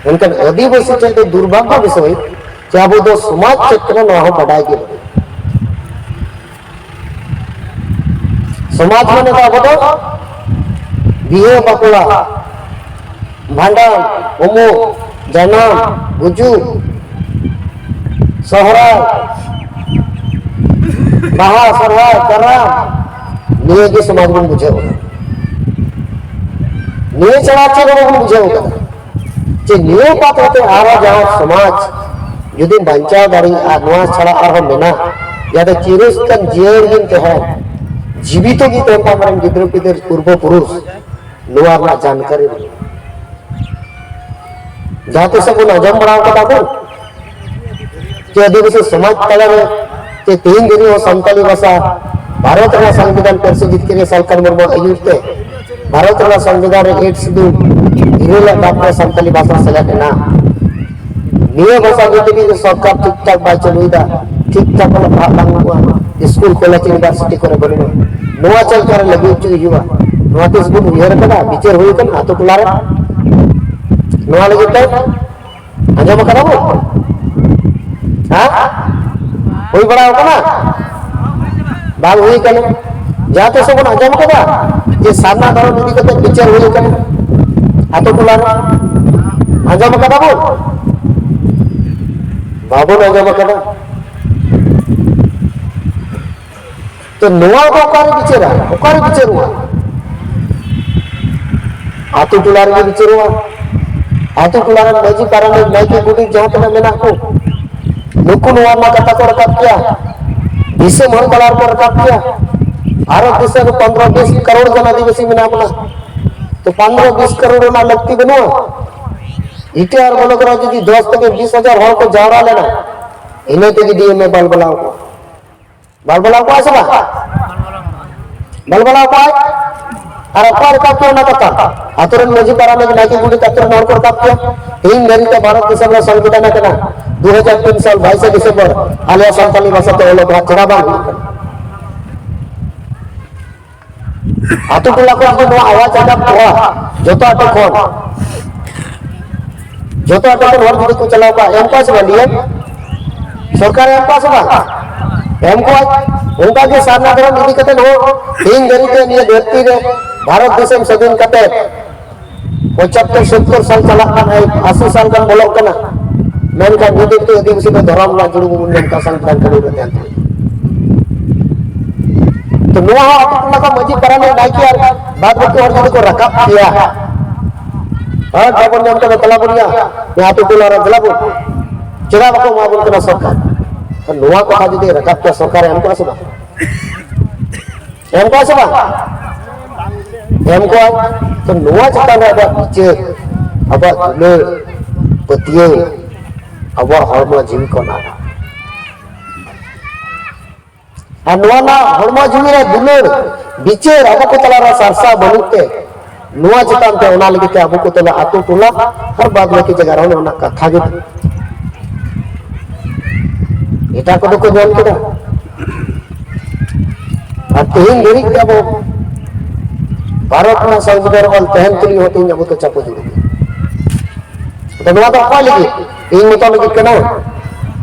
ᱢᱮᱱᱠᱷᱟᱱ ᱟᱹᱫᱤᱵᱟᱹᱥᱤ ᱴᱷᱮᱱ ᱫᱚ ᱫᱩᱨᱵᱷᱟᱜᱽᱜᱚ ᱵᱤᱥᱚᱭ ᱡᱮ ᱟᱵᱚ ᱫᱚ ᱥᱚᱢᱟᱡᱽ ᱪᱮᱫ ᱠᱟᱱᱟ ᱱᱚᱣᱟ ᱦᱚᱸ ᱵᱟᱰᱟᱭ ᱜᱮ ᱵᱟᱹᱱᱩᱜᱼᱟ᱾ ᱥᱚᱢᱟᱡᱽ ᱢᱟᱱᱮ ᱫᱚ ᱟᱵᱚ ᱫᱚ ᱵᱤᱦᱟᱹ ᱵᱟᱯᱞᱟ, ᱵᱷᱟᱸᱰᱟᱱ, ᱩᱢᱩᱜ, ᱡᱟᱱᱟᱢ, ᱜᱩᱡᱩᱜ, ᱥᱚᱦᱨᱟᱭ, ᱵᱟᱦᱟ, ᱥᱚᱦᱨᱟᱭ, ᱠᱟᱨᱟᱢ, ᱱᱤᱭᱟᱹ ᱜᱮ ᱥᱚᱢᱟᱡᱽ ᱵᱚᱱ ᱵᱩᱡᱷᱟᱹᱣ ᱠᱟᱱᱟ᱾ ᱱᱤᱭᱟᱹ ᱪᱷᱟᱲᱟ ᱪᱮᱫ ᱦᱚᱸ ᱵᱟᱵᱚᱱ ᱵᱩᱡᱷᱟᱹᱣ ᱠᱟᱱᱟ᱾ ᱡᱮ ᱱᱤᱭᱟᱹ ᱵᱟᱫ ᱠᱟᱛᱮ ᱟᱨᱦᱚᱸ ᱡᱟᱦᱟᱸ ᱥᱚᱢᱟᱡᱽ ᱡᱩᱫᱤᱢ ᱵᱟᱧᱪᱟᱣ ᱫᱟᱲᱮᱭᱟᱜᱼᱟ, ᱱᱚᱣᱟ ᱪᱷᱟᱲᱟ ᱟᱨᱦᱚᱸ ᱢᱮᱱᱟᱜᱼᱟ, ᱡᱟᱛᱮ ᱪᱤᱨᱚᱥᱛᱟᱱ ᱡᱤᱭᱟᱹᱲ ᱜᱮᱢ ᱛᱟᱦᱮᱱ, ᱡᱤᱵᱤᱛᱚ ᱜᱮ ᱛᱟᱦᱮᱱ ᱛᱟᱢ ᱨᱮᱱ ᱜᱤᱫᱽᱨᱟᱹ ᱯᱤᱫᱽᱨᱟᱹ ᱯᱩᱨᱵᱚ ᱯᱩᱨᱩᱥ, ᱱᱚᱣᱟ ᱨᱮᱱᱟᱜ ᱡᱟᱱᱠᱟᱨᱤ ᱵᱟᱹᱱᱩᱜᱼᱟ᱾ ᱡᱟᱦᱟᱸ ᱛᱤᱥ ᱵᱚᱱ ᱟᱸᱡᱚᱢ ᱵᱟᱲᱟ ᱠᱟᱫᱟ ᱵᱚᱱ, ᱪᱮ ᱟᱹᱫᱤᱵᱟᱹᱥᱤ ᱥᱚᱢᱟᱡᱽ ᱛᱟᱞᱟᱨᱮ, ᱪᱮ ᱛᱮᱦᱮᱧ ᱫᱷᱟᱹᱵᱤᱡ ᱦᱚᱸ ᱥᱟᱱᱛᱟᱞᱤ ᱵᱷᱟᱥᱟ ᱵᱷᱟᱨᱚᱛ ᱨᱮᱱᱟᱜ ᱥᱚᱝᱵᱤᱫᱷᱟᱱ ᱯᱟᱹᱨᱥᱤ ᱡᱤᱛᱠᱟᱹᱨᱤᱭᱟᱹ ᱥᱟᱞᱠᱷᱟᱱ ᱢᱩᱨᱢᱩᱣᱟᱜ ᱟᱹᱭᱩᱨ ᱛᱮ ᱵᱷᱟᱨᱚᱛ ᱨᱮᱱᱟᱜ ᱥᱚᱝᱵᱤᱫᱷᱟᱱ ᱨᱮ ᱮᱭᱤᱴ ᱥᱤᱰᱩᱞ ᱤᱨᱟᱹᱞ ᱟᱜ ᱫᱟᱵ ᱨᱮ ᱥᱟᱱᱛᱟᱞᱤ ᱵᱷᱟᱥᱟ ᱥᱮᱞᱮᱫ ᱮᱱᱟ᱾ ᱱᱤᱭᱟᱹ ᱵᱷᱟᱥᱟ ᱡᱩᱫᱤ ᱢᱤᱫ ᱥᱚᱨᱠᱟᱨ ᱴᱷᱤᱠ ᱴᱷᱟᱠ ᱵᱟᱭ ᱪᱟᱹᱞᱩᱭᱮᱫᱟ, ᱴᱷᱤᱠ ᱴᱷᱟᱠ ᱚᱞᱚᱜ ᱯᱟᱲᱦᱟᱜ ᱵᱟᱝ ᱦᱩᱭᱩᱜᱼᱟ, ᱥᱠᱩᱞ ᱠᱚᱞᱮᱡᱽ ᱤᱭᱩᱱᱤᱵᱷᱟᱨᱥᱤᱴᱤ ᱠᱚᱨᱮ ᱵᱟᱹᱱᱩᱜᱼᱟ, ᱱᱚᱣᱟ ᱪᱮᱫ ᱞᱮᱠᱟᱨᱮ ᱞᱟᱹᱜᱩ ᱦᱚᱪᱚᱭ ᱦᱩᱭᱩᱜᱼᱟ? ᱱᱚᱣᱟ ᱛᱤᱥ ᱵᱚᱱ ᱩᱭᱦᱟᱹᱨ ᱟᱠᱟᱫᱟ? ᱵᱤᱪᱟᱹᱨ ᱦᱩᱭ ᱟᱠᱟᱱᱟ ᱟᱛᱳ ᱴᱚᱞᱟ ᱨᱮ? ᱱᱚᱣᱟ ᱞᱟᱹᱜᱤᱫ ᱛᱮ ᱟᱸᱡᱚᱢ ᱟᱠᱟᱫᱟ ᱵᱚᱱ? ᱦᱮᱸ? ᱦᱩᱭ ᱵᱟᱲᱟ ᱟᱠᱟᱱᱟ? ᱵᱟᱝ ᱦᱩᱭ ᱟᱠᱟᱱᱟ᱾ ᱡᱟᱦᱟᱸ ᱛᱤᱥ ᱵᱚᱱ ᱟᱸᱡᱚᱢ ᱟᱠᱟᱫᱟ ᱡᱮ ᱥᱟᱨᱱᱟ ᱫᱷᱚᱨᱚᱢ ᱤᱫᱤ ᱠᱟᱛᱮ ᱵᱤᱪᱟᱹᱨ ᱦᱩᱭ ᱟᱠᱟᱱᱟ ᱟᱛᱳ ᱴᱚᱞᱟ ᱨᱮ? ᱟᱸᱡᱚᱢ ᱟᱠᱟᱫᱟ ᱵᱚᱱ? ᱵᱟᱵᱚᱱ ᱟᱸᱡᱚᱢ ᱟᱠᱟᱫᱟ᱾ ᱛᱚ ᱱᱚᱣᱟ ᱫᱚ ᱚᱠᱟᱨᱮ ᱵᱤᱪᱟᱹᱨᱟ? ᱚᱠᱟᱨᱮ ᱵᱤᱪᱟᱹᱨᱚᱜᱼᱟ? ᱟᱛᱳ ᱴᱚᱞᱟ ᱨᱮᱜᱮ ᱵᱤᱪᱟᱹᱨᱚᱜᱼᱟ᱾ ᱟᱛᱳ ᱴᱚᱞᱟ ᱨᱮᱱ ᱢᱟᱹᱡᱷᱤ, ᱯᱟᱨᱟᱱᱤᱠ, ᱱᱟᱭᱠᱮ, ᱜᱚᱰᱮᱛ ᱡᱟᱦᱟᱸ ᱛᱤᱱᱟᱹᱜ ᱢᱮᱱᱟᱜ ᱠᱚ, ᱱᱩᱠᱩ ᱱᱚᱣᱟ ᱨᱮᱱᱟᱜ ᱠᱟᱛᱷᱟ ᱠᱚ ᱨᱟᱠᱟᱵ ᱠᱮᱭᱟ, ᱫᱤᱥᱚᱢ ᱦᱚᱲ ᱛᱟᱞᱟ ᱨᱮᱠᱚ ᱨᱟᱠᱟᱵ ᱠᱮᱭᱟ᱾ ᱵᱷᱟᱨᱚᱛ ᱫᱤᱥᱚᱢ ᱨᱮ ᱯᱚᱱᱨᱚ ᱵᱤᱥ ᱠᱟᱨᱳᱲ ᱜᱟᱱ ᱟᱹᱫᱤᱵᱟᱹᱥᱤ ᱢᱮᱱᱟᱜ ᱵᱚᱱᱟ᱾ ᱛᱚ ᱯᱚᱱᱨᱚ ᱵᱤᱥ ᱠᱟᱨᱳᱲ ᱨᱮᱱᱟᱜ ᱞᱟᱹᱠᱛᱤ ᱵᱟᱹᱱᱩᱜᱼᱟ᱾ ᱤᱴᱟᱹ ᱟᱨ ᱵᱚᱞᱚᱠ ᱨᱮ ᱡᱩᱫᱤ ᱫᱚᱥ ᱛᱷᱮᱠᱮ ᱵᱤᱥ ᱦᱟᱡᱟᱨ ᱦᱚᱲ ᱠᱚ ᱡᱟᱣᱨᱟ ᱞᱮᱱᱟ, ᱤᱱᱟᱹ ᱛᱮᱜᱮ ᱰᱤ ᱮᱢ ᱮ ᱵᱟᱞ ᱵᱟᱞᱟᱣ ᱠᱚᱣᱟ᱾ ᱵᱟᱞ ᱵᱟᱞᱟᱣ ᱠᱚᱣᱟ ᱥᱮ ᱵᱟᱝ? ᱵᱟᱞ ᱵᱟᱞᱟᱣ ᱠᱚᱣᱟᱭ᱾ ᱟᱨ ᱚᱠᱚᱭ ᱨᱟᱠᱟᱵ ᱠᱮᱭᱟ ᱚᱱᱟ ᱠᱟᱛᱷᱟ? ᱟᱛᱳ ᱨᱮᱱ ᱢᱟᱹᱡᱷᱤ ᱯᱟᱨᱟᱱᱤᱠ ᱱᱟᱭᱠᱮ ᱜᱚᱰᱮᱛ ᱟᱛᱳ ᱨᱮᱱ ᱦᱚᱲ ᱠᱚ ᱨᱟᱠᱟᱵ ᱠᱮᱭᱟ᱾ ᱛᱮᱦᱮᱧ ᱫᱷᱟᱹᱨᱤᱡ ᱛᱮ ᱵᱷᱟᱨᱚᱛ ᱫᱤᱥᱚᱢ ᱨᱮ ᱥᱚᱝᱵᱤᱫᱷᱟᱱ ᱟᱠᱟᱱᱟ ᱫᱩ ᱦᱟᱡᱟᱨ ᱛᱤᱱ ᱥᱟᱞ ᱵᱟᱭᱤᱥᱮ ᱰᱤᱥᱮᱢᱵᱚᱨ ᱟᱞᱮᱭᱟᱜ ᱥᱟᱱᱛᱟᱞᱤ ᱵᱷᱟᱥᱟ ᱛᱮ ᱚᱞᱚᱜ ᱯᱟᱲᱦᱟᱜ ᱪᱮᱫᱟᱜ ᱵᱟᱝ ᱦᱩᱭᱩᱜ ᱠᱟᱱᱟ? ᱟᱛᱳ ᱴᱚᱞᱟ ᱠᱚᱨᱮ ᱡᱩᱫᱤ ᱱᱚᱣᱟ ᱟᱣᱟᱡ ᱨᱟᱠᱟᱵ ᱠᱚᱜᱼᱟ ᱡᱚᱛᱚ ᱟᱛᱳ ᱠᱷᱚᱱ, ᱡᱚᱛᱚ ᱟᱛᱳ ᱠᱷᱚᱱ ᱦᱚᱲ ᱡᱩᱫᱤ ᱠᱚ ᱪᱟᱞᱟᱣ ᱠᱚᱜᱼᱟ, ᱮᱢ ᱠᱚᱣᱟ ᱥᱮ ᱵᱟᱝ ᱰᱤ ᱮᱢ? ᱥᱚᱨᱠᱟᱨᱮ ᱮᱢ ᱠᱚᱣᱟ ᱥᱮ ᱵᱟᱝ? ᱮᱢ ᱠᱚᱣᱟ᱾ ᱚᱱᱠᱟ ᱜᱮ ᱥᱟᱨᱱᱟ ᱫᱷᱚᱨᱚᱢ ᱤᱫᱤ ᱠᱟᱛᱮ ᱦᱚᱸ ᱛᱮᱦᱮᱧ ᱫᱷᱟᱹᱨᱤᱡ ᱛᱮ ᱱᱤᱭᱟᱹ ᱫᱷᱟᱹᱨᱛᱤ ᱨᱮ ᱵᱷᱟᱨᱚᱛ ᱫᱤᱥᱚᱢ ᱥᱟᱹᱫᱷᱤᱱ ᱠᱟᱛᱮ ᱯᱚᱸᱪᱟᱛᱛᱳᱨ ᱥᱚᱛᱛᱚᱨ ᱥᱟᱞ ᱪᱟᱞᱟᱜ ᱠᱟᱱ, ᱟᱥᱤ ᱥᱟᱞ ᱜᱟᱱ ᱵᱚᱞᱚᱜ ᱠᱟᱱᱟ, ᱢᱮᱱᱠᱷᱟᱱ ᱱᱤᱛ ᱫᱷᱟᱹᱵᱤᱡ ᱛᱮ ᱟᱹᱫᱤᱵᱟᱹᱥᱤ ᱫᱚ ᱫᱷᱚᱨᱚᱢ ᱨᱮᱱᱟᱜ ᱡᱩᱲᱩ ᱵᱟᱵᱚᱱ ᱧᱟᱢ ᱠᱟᱜ ᱥᱟᱱᱛᱟᱲ ᱠᱟᱹᱢᱤ ᱠᱟᱛᱮ᱾ ᱛᱚ ᱱᱚᱣᱟ ᱦᱚᱸ ᱟᱛᱳ ᱴᱚᱞᱟ ᱠᱷᱚᱱ ᱢᱟᱹᱡᱷᱤ ᱯᱟᱨᱟᱱᱤᱠ ᱱᱟᱭᱠᱮ ᱟᱨ ᱵᱟᱫ ᱵᱟᱹᱠᱤ ᱦᱚᱲ ᱡᱩᱫᱤ ᱠᱚ ᱨᱟᱠᱟᱵ ᱠᱮᱭᱟ, ᱦᱚᱸ ᱵᱟᱵᱚᱱ ᱧᱟᱢ ᱠᱟᱫᱟ, ᱫᱮᱞᱟ ᱵᱚᱱ ᱧᱟᱢ, ᱱᱤᱭᱟᱹ ᱟᱛᱳ ᱴᱚᱞᱟ ᱨᱮ ᱫᱮᱞᱟ ᱵᱚᱱ, ᱪᱮᱫᱟᱜ ᱵᱟᱠᱚ ᱮᱢᱟ ᱵᱚᱱ ᱠᱟᱱᱟ ᱥᱚᱨᱠᱟᱨ? ᱛᱚ ᱱᱚᱣᱟ ᱠᱟᱛᱷᱟ ᱡᱩᱫᱤ ᱨᱟᱠᱟᱵ ᱠᱮᱭᱟ, ᱥᱚᱨᱠᱟᱨ ᱮᱢ ᱠᱚᱜᱼᱟ ᱥᱮ ᱵᱟᱝ? ᱮᱢ ᱠᱚᱣᱟ ᱥᱮ ᱵᱟᱝ? ᱮᱢ ᱠᱚᱣᱟ᱾ ᱛᱚ ᱱᱚᱣᱟ ᱪᱮᱛᱟᱱ ᱨᱮ ᱟᱵᱚᱣᱟᱜ ᱵᱤᱪᱟᱹᱨ, ᱟᱵᱚᱣᱟᱜ ᱫᱩᱞᱟᱹᱲ, ᱯᱟᱹᱛᱭᱟᱹᱣ, ᱟᱵᱚᱣᱟᱜ ᱦᱚᱲᱢᱚ ᱡᱤᱣᱤ ᱠᱚ ᱱᱟᱦᱟᱜ ᱟᱨ ᱱᱚᱣᱟ ᱨᱮᱱᱟᱜ ᱦᱚᱲᱢᱚ ᱡᱤᱣᱤ ᱨᱮ ᱫᱩᱞᱟᱹᱲ, ᱵᱤᱪᱟᱹᱨ ᱟᱵᱚ ᱠᱚ ᱛᱟᱞᱟ ᱨᱮ ᱥᱟᱨᱥᱟᱣ ᱵᱟᱹᱱᱩᱜ ᱛᱮ, ᱱᱚᱣᱟ ᱪᱮᱛᱟᱱ ᱛᱮ ᱚᱱᱟ ᱞᱟᱹᱜᱤᱫ ᱛᱮ ᱟᱵᱚ ᱠᱚ ᱛᱟᱞᱟ ᱟᱹᱛᱩ ᱴᱚᱞᱟ ᱟᱨ ᱵᱟᱫ ᱵᱟᱹᱠᱤ ᱡᱟᱭᱜᱟ ᱨᱮᱦᱚᱸ ᱱᱚᱣᱟ ᱨᱮᱱᱟᱜ ᱠᱟᱛᱷᱟ ᱜᱮ ᱵᱟᱹᱱᱩᱜ᱾ ᱮᱴᱟᱜ ᱠᱚᱫᱚ ᱠᱚ ᱧᱟᱢ ᱠᱮᱫᱟ᱾ ᱟᱨ ᱛᱮᱦᱮᱧ ᱫᱷᱟᱹᱨᱤᱡ ᱛᱮ ᱟᱵᱚ ᱵᱷᱟᱨᱚᱛ ᱨᱮᱱᱟᱜ ᱥᱚᱝᱵᱤᱫᱷᱟᱱ ᱚᱞ ᱛᱟᱦᱮᱱ ᱛᱩᱞᱩᱡ ᱦᱚᱸ ᱛᱮᱦᱮᱧ ᱟᱵᱚ ᱫᱚ ᱪᱟᱯᱚ ᱡᱩᱲᱩ ᱜᱮᱭᱟ᱾ ᱟᱫᱚ ᱱᱚᱣᱟ ᱫᱚ ᱚᱠᱚᱭ ᱞᱟᱹᱜᱤᱫ? ᱤᱧ ᱢᱚᱛᱚ ᱞᱟᱹᱜᱤᱫ ᱠᱟᱱᱟ?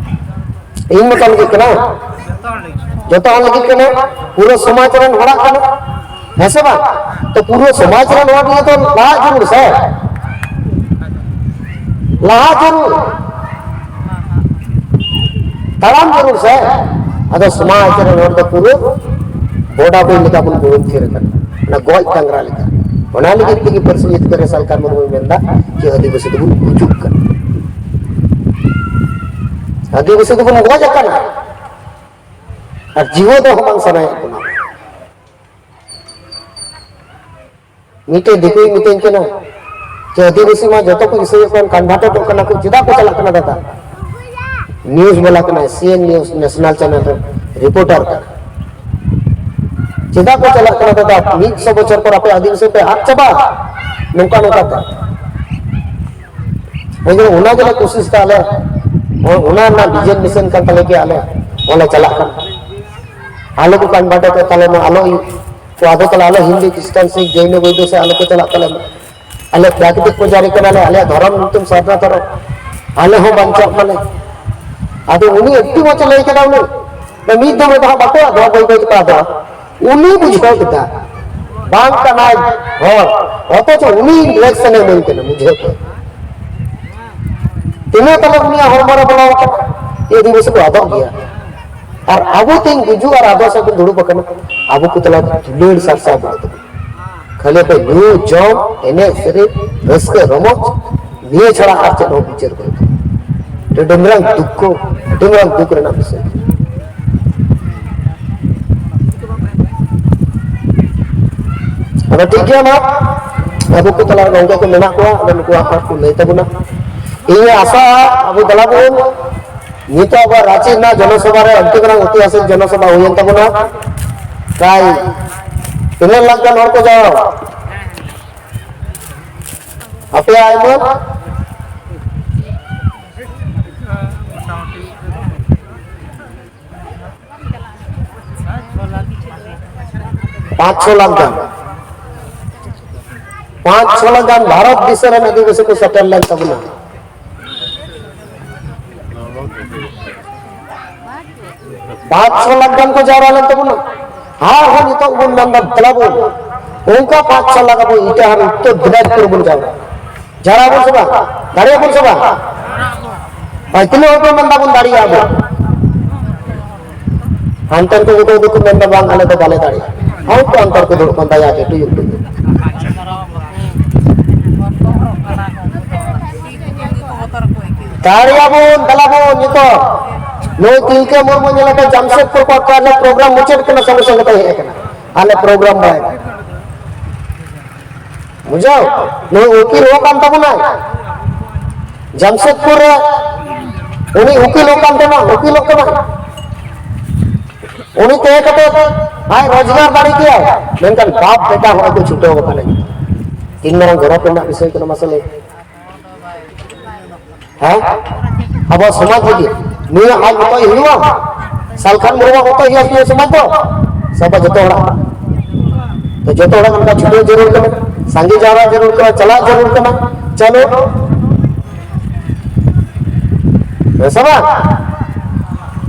ᱤᱧ ᱢᱚᱛᱚ ᱞᱟᱹᱜᱤᱫ ᱠᱟᱱᱟ? ᱡᱚᱛᱚ ᱦᱚᱲ ᱞᱟᱹᱜᱤᱫ ᱠᱟᱱᱟ? ᱯᱩᱨᱟᱹ ᱥᱚᱢᱟᱡᱽ ᱨᱮᱱ ᱦᱚᱲᱟᱜ ᱠᱟᱱᱟ? ᱦᱮᱸ ᱥᱮ ᱵᱟᱝ? ᱛᱚ ᱯᱩᱨᱟᱹ ᱥᱚᱢᱟᱡᱽ ᱨᱮᱱ ᱦᱚᱲ ᱱᱤᱭᱮ ᱫᱚ ᱞᱟᱦᱟᱜ ᱡᱟᱹᱨᱩᱲ ᱥᱮ? ᱞᱟᱦᱟ ᱡᱟᱹᱨᱩᱲ᱾ ᱛᱟᱲᱟᱢ ᱡᱟᱹᱨᱩᱲ ᱥᱮ? ᱟᱫᱚ ᱥᱚᱢᱟᱡᱽ ᱨᱮᱱ ᱦᱚᱲ ᱫᱚ ᱯᱩᱨᱟᱹ ᱵᱚᱰᱟ ᱵᱤᱧ ᱞᱮᱠᱟ ᱵᱚᱱ ᱵᱩᱨᱩᱢ ᱛᱷᱤᱨ ᱟᱠᱟᱱᱟ, ᱚᱱᱟ ᱜᱚᱡ ᱰᱟᱝᱨᱟ ᱞᱮᱠᱟ᱾ ᱚᱱᱟ ᱞᱟᱹᱜᱤᱫ ᱛᱮᱜᱮ ᱯᱟᱹᱨᱥᱤ ᱡᱤᱛᱠᱟᱹᱨ ᱨᱮ ᱥᱟᱞᱠᱷᱟᱱ ᱢᱩᱨᱢᱩᱭ ᱢᱮᱱᱫᱟ ᱡᱮ ᱟᱹᱫᱤᱵᱟᱹᱥᱤ ᱫᱚᱵᱚᱱ ᱜᱩᱡᱩᱜ ᱠᱟᱱᱟ, ᱟᱹᱫᱤᱵᱟᱹᱥᱤ ᱫᱚᱵᱚᱱ ᱜᱚᱡ ᱟᱠᱟᱱᱟ, ᱟᱨ ᱡᱤᱣᱮᱫ ᱫᱚᱦᱚ ᱵᱟᱝ ᱥᱟᱱᱟᱭᱮᱫ ᱵᱚᱱᱟ᱾ ᱢᱤᱫᱴᱮᱡ ᱫᱤᱠᱩᱭ ᱢᱤᱛᱟᱹᱧ ᱠᱟᱱᱟ ᱡᱮ ᱟᱹᱫᱤᱵᱟᱹᱥᱤ ᱢᱟ ᱡᱚᱛᱚ ᱠᱚ ᱤᱥᱟᱹᱭᱚᱜ ᱠᱟᱱ, ᱠᱚᱱᱵᱷᱟᱨᱴᱮᱰᱚᱜ ᱠᱟᱱᱟ ᱠᱚ, ᱪᱮᱫᱟᱜ ᱠᱚ ᱪᱟᱞᱟᱜ ᱠᱟᱱᱟ ᱫᱟᱫᱟ? ᱱᱤᱭᱩᱡᱽ ᱵᱟᱞᱟ ᱠᱟᱱᱟᱭ, ᱥᱤ ᱮᱱ ᱱᱤᱭᱩᱡᱽ ᱱᱮᱥᱱᱟᱞ ᱪᱮᱱᱮᱞ ᱨᱮ ᱨᱤᱯᱳᱨᱴᱟᱨ ᱠᱟᱱᱟ᱾ ᱪᱮᱫᱟᱜ ᱠᱚ ᱪᱟᱞᱟᱜ ᱠᱟᱱᱟ ᱫᱟᱫᱟ? ᱢᱤᱫ ᱥᱚ ᱵᱚᱪᱷᱚᱨ ᱯᱚᱨ ᱟᱯᱮ ᱟᱹᱫᱤᱵᱟᱹᱥᱤ ᱯᱮ ᱟᱫ ᱪᱟᱵᱟᱜᱼᱟ ᱱᱚᱝᱠᱟ ᱱᱚᱝᱠᱟ ᱛᱮ᱾ ᱦᱮᱸ, ᱚᱱᱟ ᱜᱮᱞᱮ ᱠᱩᱥᱤᱥ ᱫᱟ ᱟᱞᱮ, ᱚᱱᱟ ᱨᱮᱱᱟᱜ ᱵᱷᱤᱡᱚᱱ ᱢᱤᱥᱚᱱ ᱠᱟᱱ ᱛᱟᱞᱮ ᱜᱮᱭᱟ, ᱟᱞᱮ ᱚᱸᱰᱮ ᱪᱟᱞᱟᱜ ᱠᱟᱱᱟ᱾ ᱟᱞᱚ ᱠᱚ ᱠᱚᱱᱵᱷᱟᱨᱴ ᱛᱟᱞᱮ ᱢᱟ, ᱟᱞᱚ ᱠᱚ ᱟᱫᱚ ᱛᱟᱞᱮ, ᱟᱞᱚ ᱦᱤᱱᱫᱩ ᱠᱷᱨᱤᱥᱴᱟᱱ ᱥᱤᱠᱷ ᱡᱚᱭᱱᱚ ᱵᱳᱭᱫᱷᱚ ᱥᱮ ᱟᱞᱚ ᱠᱚ ᱪᱟᱞᱟᱜ ᱛᱟᱞᱮ ᱢᱟ᱾ ᱟᱞᱮ ᱯᱨᱟᱠᱨᱤᱛᱤᱠ ᱯᱩᱡᱟᱨᱤ ᱠᱟᱱᱟᱞᱮ, ᱟᱞᱮᱭᱟᱜ ᱫᱷᱚᱨᱚᱢ ᱧᱩᱛᱩᱢ ᱥᱟᱨᱱᱟ ᱫᱷᱚᱨᱚᱢ, ᱟᱞᱮ ᱦᱚᱸ ᱵᱟᱧᱪᱟᱜ ᱢᱟᱞᱮ᱾ ᱟᱫᱚ ᱩᱱᱤ ᱟᱹᱰᱤ ᱢᱚᱡᱽ ᱮ ᱞᱟᱹᱭ ᱠᱮᱫᱟ, ᱩᱱᱤ ᱢᱤᱫ ᱫᱚᱢ ᱨᱮᱫᱚ ᱦᱟᱸᱜ ᱵᱟᱠᱚ ᱟᱫᱚᱜᱼᱟ, ᱵᱟᱹᱭ ᱵᱟᱹᱭ ᱛᱮᱠᱚ ᱟᱫᱚᱜᱼᱟ᱾ ᱩᱱᱤ ᱵᱩᱡᱷᱟᱹᱣ ᱠᱮᱫᱟ ᱵᱟᱝ ᱠᱟᱱᱟᱭ ᱦᱚᱲ, ᱚᱛᱷᱚᱪᱚ ᱩᱱᱤ ᱰᱤᱨᱮᱠᱥᱚᱱ ᱮ ᱮᱢᱟᱹᱧ ᱠᱟᱱᱟ, ᱵᱩᱡᱷᱟᱹᱣ ᱠᱮᱫᱟ᱾ ᱛᱤᱱᱟᱹᱜ ᱛᱟᱞᱮ ᱩᱱᱤᱭᱟᱜ ᱦᱚᱲᱢᱚ ᱨᱮ ᱵᱚᱞᱚ ᱟᱠᱟᱱᱟ, ᱮ ᱟᱹᱫᱤᱵᱟᱹᱥᱤ ᱠᱚ ᱟᱫᱚᱜ ᱜᱮᱭᱟ᱾ ᱟᱨ ᱟᱵᱚ ᱛᱮᱧ ᱜᱩᱡᱩᱜ ᱟᱨ ᱟᱫᱚᱜ ᱥᱮᱫ ᱵᱚᱱ ᱫᱩᱲᱩᱵ ᱟᱠᱟᱱᱟ, ᱟᱵᱚ ᱠᱚ ᱛᱟᱞᱟ ᱫᱩᱞᱟᱹᱲ ᱥᱟᱨᱥᱟᱣ ᱵᱟᱹᱱᱩᱜ ᱛᱟᱵᱚᱱᱟ᱾ ᱠᱷᱟᱹᱞᱤ ᱟᱯᱮ ᱧᱩ, ᱡᱚᱢ, ᱮᱱᱮᱡ, ᱥᱮᱨᱮᱧ, ᱨᱟᱹᱥᱠᱟᱹ, ᱨᱚᱢᱚᱡᱽ, ᱱᱤᱭᱟᱹ ᱪᱷᱟᱲᱟ ᱟᱨ ᱪᱮᱫ ᱦᱚᱸ ᱵᱤᱪᱟᱹᱨ ᱵᱟᱹᱱᱩᱜ ᱛᱟᱵᱚᱱᱟ᱾ ᱟᱹᱰᱤ ᱢᱟᱨᱟᱝ ᱫᱩᱠᱷ, ᱟᱹᱰᱤ ᱢᱟᱨᱟᱝ ᱫᱩᱠᱷ ᱨᱮᱱᱟᱜ ᱵᱤᱥᱚᱭ᱾ ᱟᱫᱚ ᱴᱷᱤᱠ ᱜᱮᱭᱟ, ᱢᱟ ᱟᱵᱚ ᱠᱚ ᱛᱟᱞᱟ ᱨᱮ ᱜᱚᱝᱠᱮ ᱠᱚ ᱢᱮᱱᱟᱜ ᱠᱚᱣᱟ, ᱟᱫᱚ ᱱᱩᱠᱩᱣᱟᱜ ᱯᱟᱴ ᱠᱚ ᱞᱟᱹᱭ ᱛᱟᱵᱚᱱᱟ᱾ ᱤᱧ ᱟᱥᱟ ᱟᱵᱚ ᱫᱟᱞᱟ ᱵᱚᱱ ᱱᱤᱛᱚᱜ ᱟᱵᱚ ᱨᱟᱸᱪᱤ ᱨᱮᱱᱟᱜ ᱡᱚᱱᱚᱥᱚᱵᱷᱟ ᱨᱮ ᱟᱹᱰᱤ ᱢᱟᱨᱟᱝ ᱤᱛᱤᱦᱟᱥᱤᱠ ᱡᱚᱱᱚᱥᱚᱵᱷᱟ ᱦᱩᱭᱮᱱ ᱛᱟᱵᱚᱱᱟ᱾ ᱯᱨᱟᱭ ᱛᱤᱱᱟᱹᱜ ᱞᱟᱠᱷ ᱜᱟᱱ ᱦᱚᱲ ᱠᱚ ᱡᱟᱣᱨᱟ? ᱟᱯᱮᱭᱟᱜ ᱟᱭᱢᱟ ᱯᱟᱸᱪ ᱪᱷᱚ ᱞᱟᱠᱷ ᱜᱟᱱ, ᱯᱟᱸᱪ ᱪᱷᱚ ᱞᱟᱠᱷ ᱜᱟᱱ ᱵᱷᱟᱨᱚᱛ ᱫᱤᱥᱚᱢ ᱨᱮᱱ ᱟᱹᱫᱤᱵᱟᱹᱥᱤ ᱠᱚ ᱥᱮᱴᱮᱨ ᱞᱮᱱ ᱛᱟᱵᱚᱱᱟ᱾ ᱯᱟᱸᱪ ᱪᱷᱚ ᱞᱟᱠᱷ ᱜᱟᱱ ᱠᱚ ᱡᱟᱣᱨᱟ ᱞᱮᱱ ᱛᱟᱵᱚᱱᱟ᱾ ᱟᱨᱦᱚᱸ ᱱᱤᱛᱚᱜ ᱵᱚᱱ ᱢᱮᱱᱫᱟ, ᱫᱮᱞᱟ ᱵᱚᱱ, ᱚᱱᱠᱟ ᱯᱟᱸᱪ ᱪᱷᱚ ᱞᱟᱠᱷ ᱟᱵᱚ ᱤᱴᱟᱹᱦᱟᱨ ᱩᱛᱛᱚᱨ ᱫᱤᱱᱟᱡᱽᱯᱩᱨ ᱵᱚᱱ ᱡᱟᱣᱨᱟ᱾ ᱡᱟᱣᱨᱟ ᱵᱚᱱ ᱥᱮ ᱵᱟᱝ? ᱫᱟᱲᱮᱭᱟᱜ ᱵᱚᱱ ᱥᱮ ᱵᱟᱝ? ᱵᱟᱭ ᱛᱤᱱᱟᱹᱜ ᱦᱚᱲ ᱠᱚ ᱢᱮᱱᱫᱟ ᱵᱚᱱ ᱫᱟᱲᱮᱭᱟᱜᱼᱟ ᱵᱚᱱ? ᱦᱟᱱᱛᱮ ᱨᱮᱠᱚ ᱩᱱᱠᱩ ᱫᱚᱠᱚ ᱢᱮᱱᱫᱟ, "ᱵᱟᱝ, ᱟᱞᱮ ᱫᱚ ᱵᱟᱞᱮ ᱫᱟᱲᱮᱭᱟᱜᱼᱟ᱾" ᱦᱚᱭᱛᱳ ᱚᱱᱛᱮ ᱨᱮᱠᱚ ᱫᱩᱲᱩᱵ ᱠᱟᱱ ᱛᱟᱭᱟ, ᱟᱹᱰᱤ ᱴᱩᱭᱩᱠ ᱴᱩᱭᱩᱠ᱾ ᱫᱟᱲᱮᱭᱟᱵᱚᱱ, ᱫᱮᱞᱟ ᱵᱚᱱ ᱱᱤᱛᱚᱜ᱾ ᱱᱩᱭ ᱛᱤᱞᱠᱟᱹ ᱢᱩᱨᱢᱩ ᱧᱮᱞ ᱠᱟᱛᱮ ᱡᱟᱢᱥᱮᱫᱽᱯᱩᱨ ᱠᱚ ᱟᱠᱨᱟᱱ ᱨᱮ ᱯᱨᱳᱜᱨᱟᱢ ᱢᱩᱪᱟᱹᱫ ᱠᱟᱱᱟ, ᱥᱚᱸᱜᱮ ᱥᱚᱸᱜᱮ ᱛᱮ ᱦᱮᱡ ᱟᱠᱟᱱᱟ᱾ ᱟᱞᱮ ᱯᱨᱳᱜᱨᱟᱢ ᱵᱟᱭ ᱵᱩᱡᱷᱟᱹᱣ? ᱱᱩᱭ ᱩᱠᱤᱞ ᱦᱚᱸ ᱠᱟᱱ ᱛᱟᱵᱚᱱᱟᱭ᱾ ᱡᱟᱢᱥᱮᱫᱽᱯᱩᱨ ᱨᱮ ᱩᱱᱤ ᱩᱠᱤᱞ ᱦᱚᱸ ᱠᱟᱱ ᱛᱟᱵᱚᱱᱟ, ᱩᱠᱤᱞᱚᱜ ᱠᱟᱱᱟ᱾ ᱩᱱᱤ ᱛᱟᱦᱮᱸ ᱠᱟᱛᱮ ᱟᱡ ᱨᱳᱡᱽᱜᱟᱨ ᱫᱟᱲᱮ ᱠᱮᱭᱟᱭ, ᱢᱮᱱᱠᱷᱟᱱ ᱵᱟᱯ ᱵᱮᱴᱟ ᱦᱚᱸᱜᱼᱚᱭ ᱠᱚ ᱪᱷᱩᱴᱟᱹᱣ ᱟᱠᱟᱱᱟ᱾ ᱛᱤᱱ ᱢᱟᱨᱟᱝ ᱜᱚᱨᱚᱵᱽ ᱨᱮᱱᱟᱜ ᱵᱤᱥᱚᱭ ᱠᱟᱱᱟ, ᱢᱟᱥᱮ ᱞᱟᱹᱭ᱾ ᱦᱮᱸ? ᱟᱵᱚ ᱥᱚᱢᱟᱡᱽ ᱞᱟᱹᱜᱤᱫ ᱱᱩᱭᱟᱜ ᱟᱡ ᱢᱚᱛᱚᱡ ᱦᱩᱭᱩᱜᱼᱟ? ᱥᱟᱞᱠᱷᱟᱱ ᱢᱩᱨᱢᱩᱣᱟᱜ ᱢᱚᱛᱚᱡ ᱦᱩᱭᱩᱜᱼᱟ ᱱᱤᱭᱟᱹ ᱥᱚᱢᱟᱡᱽ ᱫᱚ? ᱥᱮ ᱟᱵᱚ ᱡᱚᱛᱚ ᱦᱚᱲᱟᱜ? ᱛᱚ ᱡᱚᱛᱚ ᱦᱚᱲᱟᱜ ᱚᱱᱠᱟ ᱪᱷᱩᱴᱟᱹᱣ ᱡᱟᱹᱨᱩᱲ ᱠᱟᱱᱟ, ᱥᱟᱸᱜᱮ ᱡᱟᱣᱨᱟ ᱡᱟᱹᱨᱩᱲ ᱠᱟᱱᱟ, ᱪᱟᱞᱟᱜ ᱡᱟᱹᱨᱩᱲ ᱠᱟᱱᱟ᱾ ᱪᱚᱞᱚ, ᱦᱮᱸ ᱥᱮ ᱵᱟᱝ?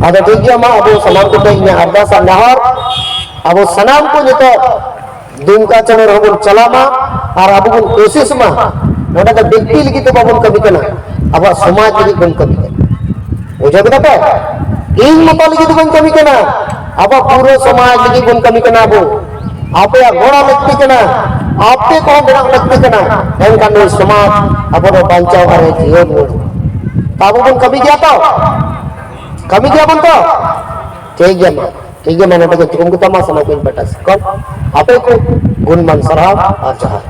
ᱟᱫᱚ ᱴᱷᱤᱠ ᱜᱮᱭᱟ, ᱢᱟ ᱟᱵᱚ ᱥᱟᱱᱟᱢ ᱠᱚᱴᱷᱮᱱ ᱤᱧᱟᱹᱜ ᱟᱨᱫᱟᱥ ᱟᱨ ᱱᱮᱦᱚᱨ, ᱟᱵᱚ ᱥᱟᱱᱟᱢ ᱠᱚ ᱱᱤᱛᱚᱜ ᱫᱩᱢᱠᱟ ᱪᱟᱸᱫᱳ ᱨᱮᱦᱚᱸ ᱵᱚᱱ ᱪᱟᱞᱟᱜ ᱢᱟ ᱟᱨ ᱟᱵᱚ ᱵᱚᱱ ᱠᱳᱥᱤᱥ ᱢᱟ, ᱱᱚᱰᱮ ᱫᱚ ᱵᱮᱠᱛᱤ ᱞᱟᱹᱜᱤᱫ ᱫᱚ ᱵᱟᱵᱚᱱ ᱠᱟᱹᱢᱤ ᱠᱟᱱᱟ, ᱟᱵᱚᱣᱟᱜ ᱥᱚᱢᱟᱡᱽ ᱞᱟᱹᱜᱤᱫ ᱵᱚᱱ ᱠᱟᱹᱢᱤ ᱠᱟᱱᱟ᱾ ᱵᱩᱡᱷᱟᱹᱣ ᱠᱮᱫᱟ ᱯᱮ? ᱤᱧ ᱢᱚᱛᱚ ᱞᱟᱹᱜᱤᱫ ᱫᱚ ᱵᱟᱹᱧ ᱠᱟᱹᱢᱤ ᱠᱟᱱᱟ, ᱟᱵᱚ ᱯᱩᱨᱟᱹ ᱥᱚᱢᱟᱡᱽ ᱞᱟᱹᱜᱤᱫ ᱵᱚᱱ ᱠᱟᱹᱢᱤ ᱠᱟᱱᱟ᱾ ᱟᱵᱚ, ᱟᱯᱮᱭᱟᱜ ᱜᱚᱲᱚ ᱞᱟᱹᱠᱛᱤ ᱠᱟᱱᱟ, ᱟᱯᱮ ᱠᱚᱦᱚᱸ ᱵᱮᱱᱟᱣ ᱞᱟᱹᱠᱛᱤ ᱠᱟᱱᱟ᱾ ᱮᱱᱠᱷᱟᱱ ᱱᱩᱭ ᱥᱚᱢᱟᱡᱽ ᱟᱵᱚ ᱫᱚ ᱵᱟᱧᱪᱟᱣ ᱟᱨ ᱡᱤᱭᱚᱱ ᱵᱚᱱ, ᱛᱚ ᱟᱵᱚ ᱵᱚᱱ ᱠᱟᱹᱢᱤ ᱜᱮᱭᱟ ᱛᱚ? ᱠᱟᱹᱢᱤ ᱜᱮᱭᱟ ᱵᱚᱱ ᱛᱚ? ᱴᱷᱤᱠ ᱜᱮᱭᱟ, ᱢᱟ ᱴᱷᱤᱠ ᱜᱮᱭᱟ, ᱢᱟ ᱱᱚᱰᱮ ᱜᱮ ᱛᱷᱩᱠᱩᱢ ᱠᱟᱛᱟᱢᱟ, ᱥᱟᱱᱟᱢ ᱠᱚᱧ ᱯᱟᱦᱴᱟ ᱥᱮᱫ ᱠᱷᱚᱱ ᱟᱯᱮ ᱠᱚ ᱜᱩᱱᱢᱟᱱ ᱥᱟᱨᱦᱟᱣ ᱟᱨ ᱡᱚᱦᱟᱨ᱾